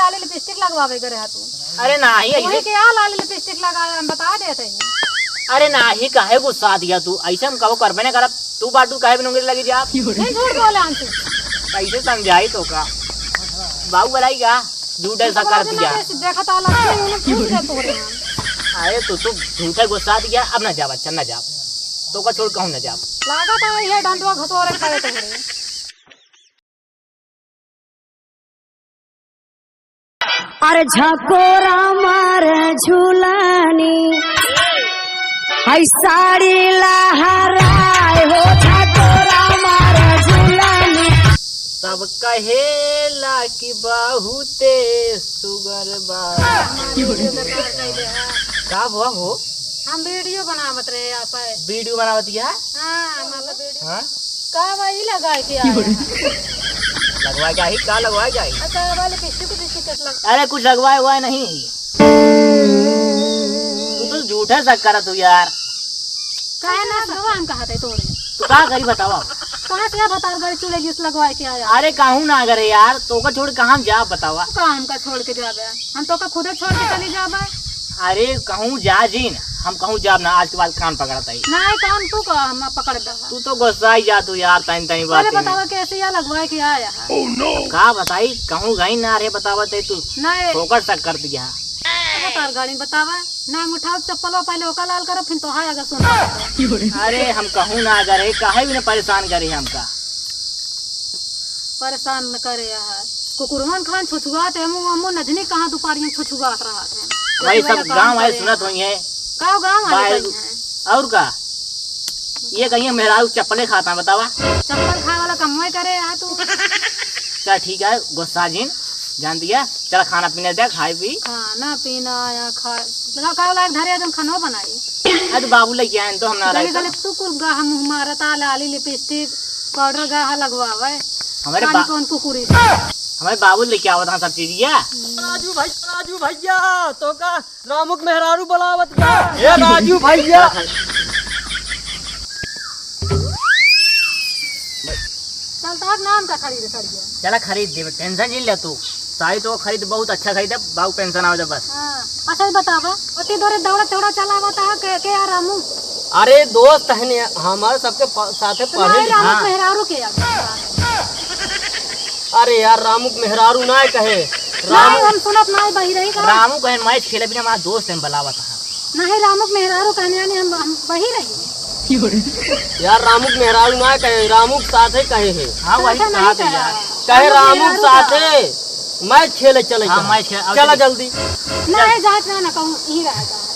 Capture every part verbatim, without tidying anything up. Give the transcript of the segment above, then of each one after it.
लाली लिपस्टिक लगवावे गए रहा तू। अरे नाही, वही ऐसे के आ लाली लिपस्टिक लगाया, हम बता देते हैं। अरे नाही, काहे गुस्सा दिया तू? ऐसे हम कबो करबे ना करब। तू बाटू काहे बिन उंगली लगी जा? नहीं झूठ बोले हमसे। कैसे समझाई तो का? बाबू बोलाई का? झूठे सा कर दिया। देखा तो लगता है, उन्हें पूछ ले तोरे हम। अरे तू, तू झूठे गुस्सा दिया, अब ना जा बच्चा, ना जा। तो का छोड़ कहूँ ना जा। लागत है ये डंडवा घसोरे खड़े तोरे। अरे झकोरा मार झुलानी, है साड़ी लहराए हो, झकोरा मार झुलानी। सब कहेला कि बहुते सुगर बा। का हुआ हो? हम वीडियो बनावत रहे आप। वीडियो बनावत है? हाँ, हम आपका वीडियो। हाँ? का भाई लगाए के आया? लगवाए के आई, का लगवाए के आई? अच्छा, वाले लिपस्टिक उपिस्टिक कस लग- अरे कुछ लगवाए हुआ नहीं। तू तो झूठे शक करत हो यार। काहे ना लगवा हम कहा थे तोरे? तू का करी बतावा? कहाँ से बतार गाड़ी चुड़ैल जिस लगवाए के आया? अरे कहूँ ना करे यार, तो का छोड़ कहाँ हम जा बतावा? का हमका छोड़ के जाबे? हम तो का खुदे छोड़ के चली जाबे। अरे कहूँ जा जीन, हम कहूँ जाब ना, आज के बाद कान पकड़त है। नहीं, कान तू का हम पकड़ दे। तू तो गुस्साई जा तू यार, तनी तनी पहले बात में। बतावा कैसे या लगवाए के आया है? का बताई, कहूँ गई ना रे, बतावत है तू। नहीं। ठोकर शक कर दिया। बतार गाड़ी बतावा, नाम उठाओ चप्पलो पहले ओका लाल करो, फिर तो हाय अगर सुन। अरे हम कहूँ ना करे, काहे भी ना परेशान करे हमका। परेशान न करे यार। कुकुरवन खान छुछुआत है, हमू, हमू नजनी कहाँ दुपारियों छुछुआत रहत है। वही सब गाँव वाले सुनत होई है। का गाँव वाले बाहर कही हैं? और का? ये कहिए मेहरारू चप्पले खाता है, बतावा। चप्पल खाए वाला कमवे करे यार तू। चल ठीक है, गुस्सा जिन, जान दिया। चल खाना पीना दे, खाए पी। खाना पीना या खा, लगा का लायक धरे, तुम खाना बनाई। अरे तो बाबू लेके आए तो हम ना गले रहे तो। गले तू कुल गाह मुँह मारत आ, लाली लिपस्टिक पाउडर गाह लगवावे। हमारे पानी बा-, कौन कुकुरी से? हमारे बाबू लेके आवत हैं सब चीज ये। राजू भाई, राजू भैया, तो का रामुक मेहरारू बुलावत बा। ए राजू भैया। चल, तोहर नाम का खरीद सड़िया? चला खरीद देबे, tension जिन ले तू। साड़ी तो खरीद, बहुत अच्छा खरीदे, बाबू tension आवे दे बस। हाँ, अच्छा ये बतावा, ओती दोरे दौड़ा चौड़ा चला आवत है के, के यार रामू? अरे दोस्त है ने, हमारे सबके प-, साथे पढ़े तुम्हारे लिखे। रामू हाँ। मेहरारू के यार? अरे यार, रामुक मेहरारू ना कहे। नहीं, रामू हम सुनत ना बही रही का? रामू कहे मैच खेले बिना हमारा दोस्त है, बुलावत है। नहीं, रामुक मेहरारू कहने आने हम, हम बही रही। यार, रामुक मेहरारू ना कहे, रामुक साथे कहे है। हाँ, वही साथे कहा नहीं तो कहा। यार। कहे रामुक रामुक मेहरारू साथे मैच खेले चले हाँ, चल। मैच खेले, अब चला चलिए। जल्दी। नहीं, जात ना, ना कहूँ, यहीं रह जा।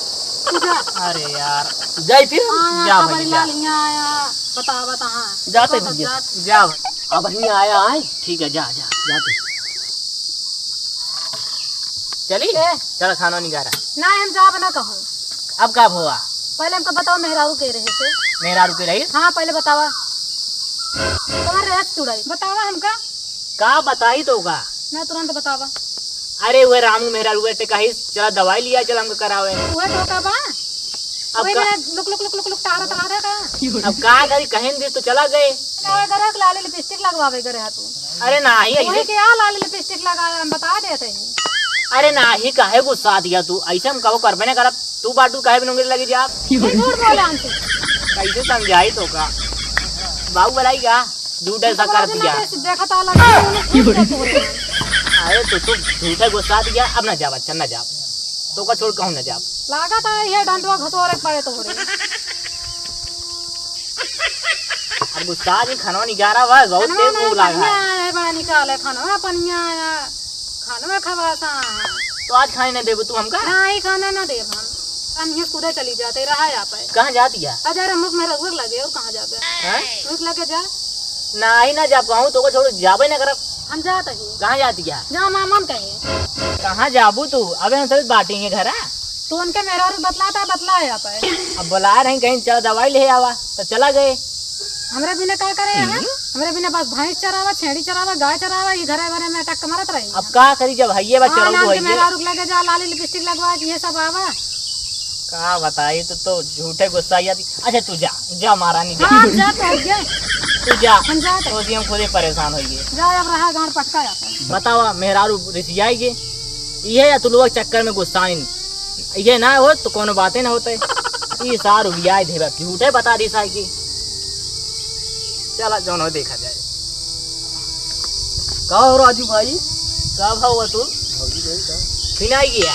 तू जा। अरे यार। जाई फिर? हाँ, जा खबर भाई, जा। लाल यहाँ आया, बता, बता, हाँ। जाते बता, भैया। जात। जा भाई। अब ही आया है। ठीक है, जा, जा, जा तू। चली? ए। चल, खाना निकारा। ना, हम जाब ना कहूँ। अब का भवा? पहले हमको बताओ, मेहरारू के रहे से? मेहरारू के रही? हाँ, पहले बतावा। तुम्हारे रहे से तुड़ाई। बतावा हमका। का बताई तो का? ना, तुरंत बतावा। अरे, वह रामू मेहरारू ते कही, "चला दवाई लिया, चल हमको करावे।" वह धोखा बा। अब वही का? में लुक, लुक, लुक, लुक, लुक, टारत रहा था का? अब का करी, कहें दिस तो चला गए। लगावे करे, लाली लिपस्टिक लगवावे करे है तू। अरे नाही, वही ऐसे के आ लाली लिपस्टिक लगावे, हम बता देते हैं। अरे नाही, काहे गुस्सा दिया तू? ऐसे हम कबो करबे ना करब। तू बाटू काहे बिन उंगली लगी जा? ये झूठ बोले हमसे। कैसे समझाई तो का? बाबू बुलाई का? झूठे सा कर दिया। देखा तो लगा, उन्हें झूठ बोले। अरे तू, तू झूठे गुस्सा दिया, अब ना जा बच्चा, ना जा। तो का छोड़ कहूँ ना जा। लागा था ये डंडवा घसोरे पड़े तोरे। अब गुस्सा जी खाना निकारा बा, बहुत खाना तेज ना भूख लागा है। बढ़िया है, बड़ा निकाल है खाना, बढ़िया है, खाना खवासा है। तो आज खाने ना देबू तू हमका? नहीं, खाना ना देब हम, हम ये कूदे चली जाते, रहा यहाँ पे। कहाँ जाती है? अजय रमुक में रघुवर लगे और कहाँ जाबे? हैं? रुक लगे जा। नहीं ना जा पाऊँ, तो को छोड़ जाबे ना करब। हम जात ही। कहाँ जाती है? जा मामन कहे। कहाँ जाबू तू? अबे हम सब बाटी है घरा। तू उनके मेहरारू बतलाता, बतला है यहाँ पे। अब बुला रही कहीं, चला दवाई ले आवा, तो चला गए। हमरे बिना का करे है? हम्म। हमरे बिना बस भैंस चरावा, छेड़ी चरावा, गाय चरावा, ये घरे बरे में अटक के मरत रही। अब का करी जब हइये बा हाँ, चरऊ नाम के हइये। मेहरारू के लगे जा, लाली लिपस्टिक लगवा के ये सब आवा। का बताई, तो, तो झूठे गुस्सा आती। अच्छा तू जा, जा महारानी जा। हाँ, हम जात है, जा। तू जा। हम जात है। तो हम खुदे परेशान होइए। जा अब रहा गांड पटका जाता है। बतावा मेहरारू रिसियाई के। इहे अतुलवा के चक्कर में गुस्साइन। इहे ना होत तो कौनो बाते ना होते। ई सार उबियाए देबा, झूठे बता दी सार की। चला जौन हो देखा जाए। का हो राजू भाई? का भाव अतुल? भौजी भाई का? फिर आई गया।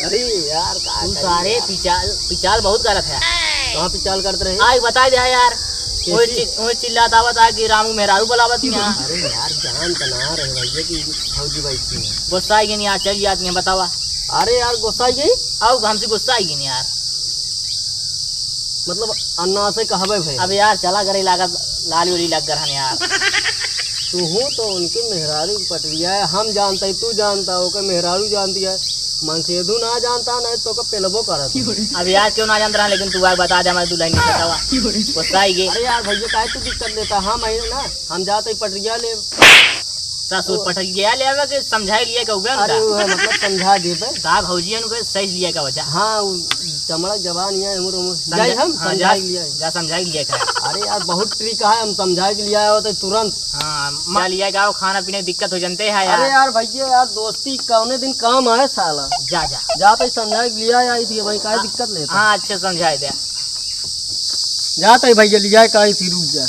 अरे यार, का तू करी सारे यार? पिचाल, पिचाल बहुत गलत है। कहाँ पिचाल करत रहे? आइ बताइ द्या यार। कैसे? ओए चि-, ओए चिल्लात आवत आ कि रामू मेहरारू बुलावत यहाँ। अरे यार, जान त ना रहे भैया कि भौजी भाई की है। गुस्सा आई गई यार, चल जात नहीं बतावा। अरे यार, गुस्सा आई गई? आओ, हमसे गुस्सा आई गई यार। मतलब, अन्ना से कहबे भाई। अब यार, चला करे लागत, लाली उली लग गरहन यार। तू हूँ तो उनके मेहरारू की पटरिया है, हम जानता है, तू जानता, ओके मेहरारू जानती है, मनसेधू ना जानता, नहीं तो ओके पेलबो करत। अब यार, क्यों ना जानता रहा, लेकिन तू आग बता दे, हमारे दुल्हन की बतावा। गुस्सा आई गई। अरे यार, भैया, काहे तू दिक्कत लेता? हम आई ना, हम जाते ही पटरिया ले। ससुर पटरिया ले आवे के समझाई लिया कहूबे अरे उनका। वो है, मतलब समझा दे पे। का भौजियन के सही लिया का वजह। हाँ, वो चमड़ा जबान ये उम्र उम्र। समझा-, जाई हम हाँ, समझा जा, लिया है। जा समझा लिया का। अरे यार, बहुत ट्रिक है, हम समझा के लिया है तो तुरंत। हाँ, मा लिया का, वो खाना पीने की दिक्कत हो जानते हैं यार। अरे यार भैया यार, दोस्ती कौने दिन काम आए साला। जा, जा। जा तो समझा के लिया आई थी भाई, काहे दिक्कत लेता? हाँ, अच्छे समझाई दे। जात है भैया, लिया का आई थी, रुक जा।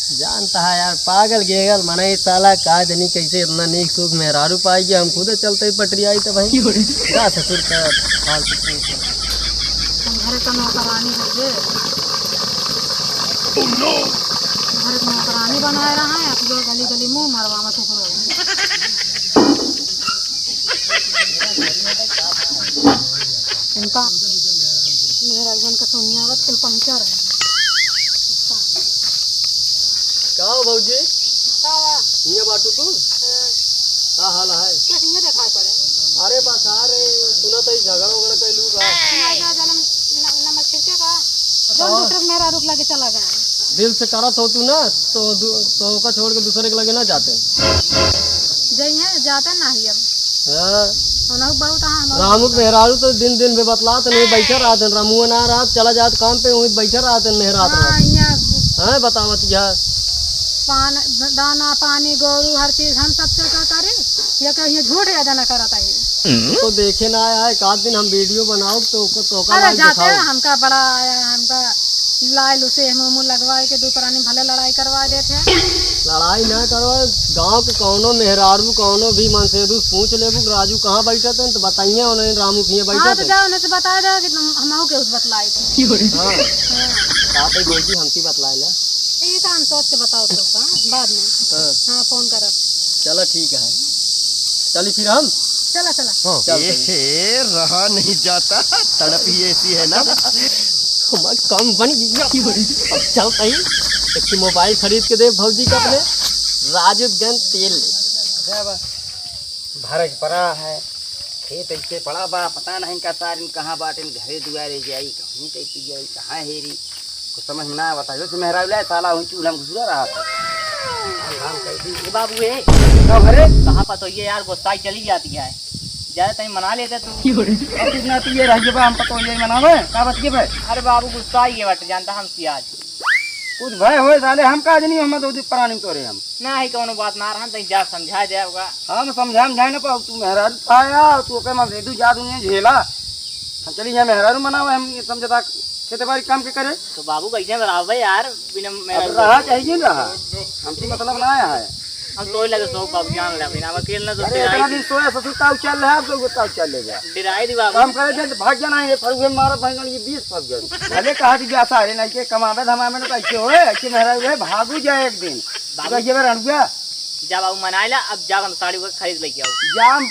जानता है यार, पागल गेगल मने साला, का जनी कैसे इतना नीक सूख मेहरारू पाई गया, हम खुदे चलते ही पटरी आई तो भाई। का ससुर का फालतू पूछ। हम घर का नौकरानी है ये। घर का नौकरानी बनाए रहा है, अब जो गली गली मुंह मरवा मत ओकरो। इनका मेहरारू का सोनिया आवत कुल पहुंचा रहे हैं। का हो भौजी? का बा? हियाँ बाटू तू? हाँ। का हाल है? कैसे हियाँ देखाई पड़े? अरे बस आ रे, सुनत है झगड़ा उगड़ा कैलू का? ना, ना, ना, ना, ना, मत छिड़के का? जौन दूसरे के मेहरारू के लगे चला गया। दिल से करत हो तू ना, तो दू-, तो ओका छोड़ के दूसरे के लगे ना जाते। जइहे जाते नाही अब। हाँ। उनहु बहुत, हाँ, हम रामू के मेहरारू तो दिन दिन में बतलात नहीं, बैठा रहत हैं, रामुआ ना रहत, चला जात काम पे, वहीं बैठा रहत हैं, मेहरात हाँ, रहत। यहाँ हाँ, बतावत यह। पान, दाना, पानी, गोरू, हर चीज हम सबसे का करी, ये कहिए झूठ ज्यादा ना करत है। तो देखे ना आया है, एक आध दिन हम वीडियो बनाओ तो, तो का अरे लाइव जाते दिखाओ। हैं, हमका बड़ा आया, हमका लाइल उसे मुंह मुंह लगवाए के दू प्राणी भले लड़ाई करवा देते हैं। लड़ाई ना करो, गांव के कौनो मेहरारू, कौनो भी मनसेदू से पूछ लेबू कि राजू कहाँ बैठत हैं, तो बताइए उन्हें रामू के हियाँ बैठत हाँ, तो हैं। जा उन्हें से बता दे कि तुम हमहू के उस बतलाई थी। हाँ। हाँ। का भाई बोलती हमसे बतलाए ला। ये काम सोच के बताओ तो का, बाद में। हाँ। हाँ, फोन करब। चलो ठीक है, चली फिर हम। चला, चला। हाँ। चल ए, भाई। हे, रहा नहीं जाता, तड़प ही ऐसी है ना। हमार काम बन गया। अब चल भाई, एक ठे मोबाइल खरीद के दे भौजी का अपने, राजू गन तेल ले। भरज पड़ा है, खेत ऐसे पड़ा बा, पता नहीं का सारिन कहाँ बाटिन, घरे दुआरे जाई, कहीं कैसे जाई, कहाँ हेरी, कुछ समझ में ना आवता। जो से मेहरारू लाए, साला वहीं चूल्हा में घुसुरा रहा था। हम, हम कह दी, "ए बाबू, ए।" कब रे? कहाँ पतोहिए यार, गुस्साई चली जाती है। ज्यादा तनी मना लेते तू। अब कुछ ना, तू ये रहिए बा, हम पतोहिए मनावे, का बतिए बे? अरे बाबू, गुस्साई ये बट जानता हम सियाज। कुछ भय होए साले, हम का जनी, हम तो प्राणी तोरे हम। नाही, कौनो बात ना रहन, तई जा समझा दे होगा। हम समझा, समझाए ना पाऊ, तू मेहरारू आया, तू ओके मनसेदू जा दुनिया झेला। हम चली यहाँ मेहरारू मनावे, हम ये समझता खेती बाड़ी काम के करे। तो बाबू कैसे बताओ भाई यार, बिना अब मेहरारू रहा चाहिए ना रहा, हमसे मतलब ना आया है। हम तोय लगे सो बाबू जान ले, बिना वकील ना तो अरे तेरा इतना ही दिन सोया ससुर का उछाल रहा है, अब तो का उछाल ले गया। डेराई दी बाबू। काम करे दे, भाग जाना है, फरुए मारा भाई, ये बीस फरुए। भले कहा थी जा सारे, नहीं के कमावे धमावे ना, तो ऐसे होए, ऐसे मेहरारू है, भागू जाए एक दिन। बाबू। तो ये बे रणुआ। जा बाबू, मनाए ला, अब जा हम साड़ी को खरीद लेके आओ। जा हम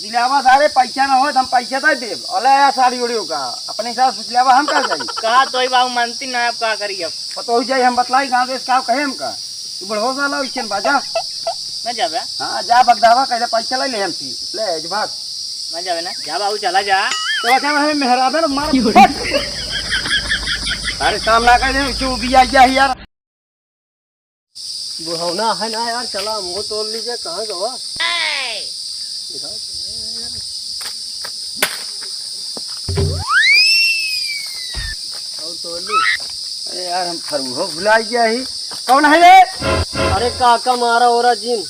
दिलावा सारे, पैसा ना हो तो हम पैसा दे देब। अले आया साड़ी ओड़ी का, अपने हिसाब से दिलावा, हम का जाई? कहा तो ही बाबू मानती ना, अब का करी अब? पतोहू जाई, हम बतलाई गाँव देश का कहे हमका। तू बढ़ो साला, उइचन बाजा। मैं जाबे? हाँ, जा बगदावा, कहले पैसा ले ले हमसी। ले, आज भाग। मैं जाबे ना। जा बाबू, चला जा। तो अच्छा, मैं मेहराबे ना मार फट। अरे काम ना कर दे, चुप भी आ गया यार। बुढ़ौना है ना यार, चला हमको तोड़ लीजिए, कहाँ गवा? दिखा। और तोड़ ली। अरे यार, हम फरुहो भुला गया ही। कौन है रे? अरे काका मारा ओरा जिन।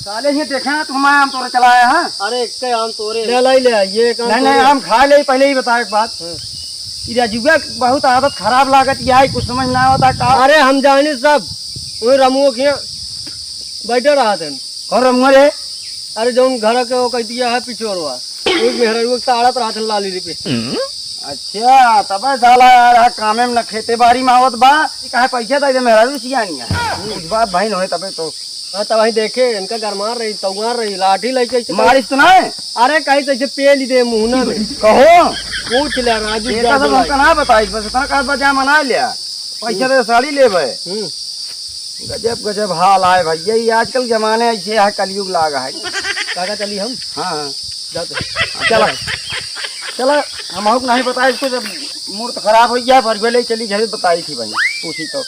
साले ये देखे ना, तुम आम तोड़े चला आया, हाँ? अरे, एक आम तोड़े। ले, ले, ले, ये एक आम नहीं, नहीं, तोड़े। आम खा ले, पहले ही बताए एक बात। हाँ। ई राजुआ के बहुत आदत खराब लागत, यह कुछ समझ ना आवता का। अरे, हम जानी सब, वही रमुआ के यहाँ बैठे रहत हैं। कौन रमुआ रे? अरे, जौन घर के वो कह दिया है पिछोरवा, वही मेहररुआ के ताड़त रहत हैं लाली पे। अच्छा, तबे साला यार, आ कामे में न खेते बाड़ी में आवत बा, ई काहे पैसा दे दे, मेहरारू सियानी है। कुछ बात भाई न होए तबे तो। हाँ, तब वहीं देखे, इनका गरमार रही, तौआर रही, लाठी लेके ऐसे मारिस तो ना? अरे, कहीं तो ऐसे पेल ही दे मुहना में। कहो। पूछ ले राजू, ये जा का सब बोला। हमका ना बताइस, बस इतना का बजा मना लिया। पैसा दे साड़ी लेबे। हम्म। गजब, गजब हाल आए भैया, ये आजकल जमाने ऐसे है, कलयुग लाग है। काका चली हम? हाँ, हाँ। जाते हैं। चला। चला, हम नहीं बताए इसको, जब मूड खराब हो गया, पर ले चली घर बताई थी भाई, पूछी तो।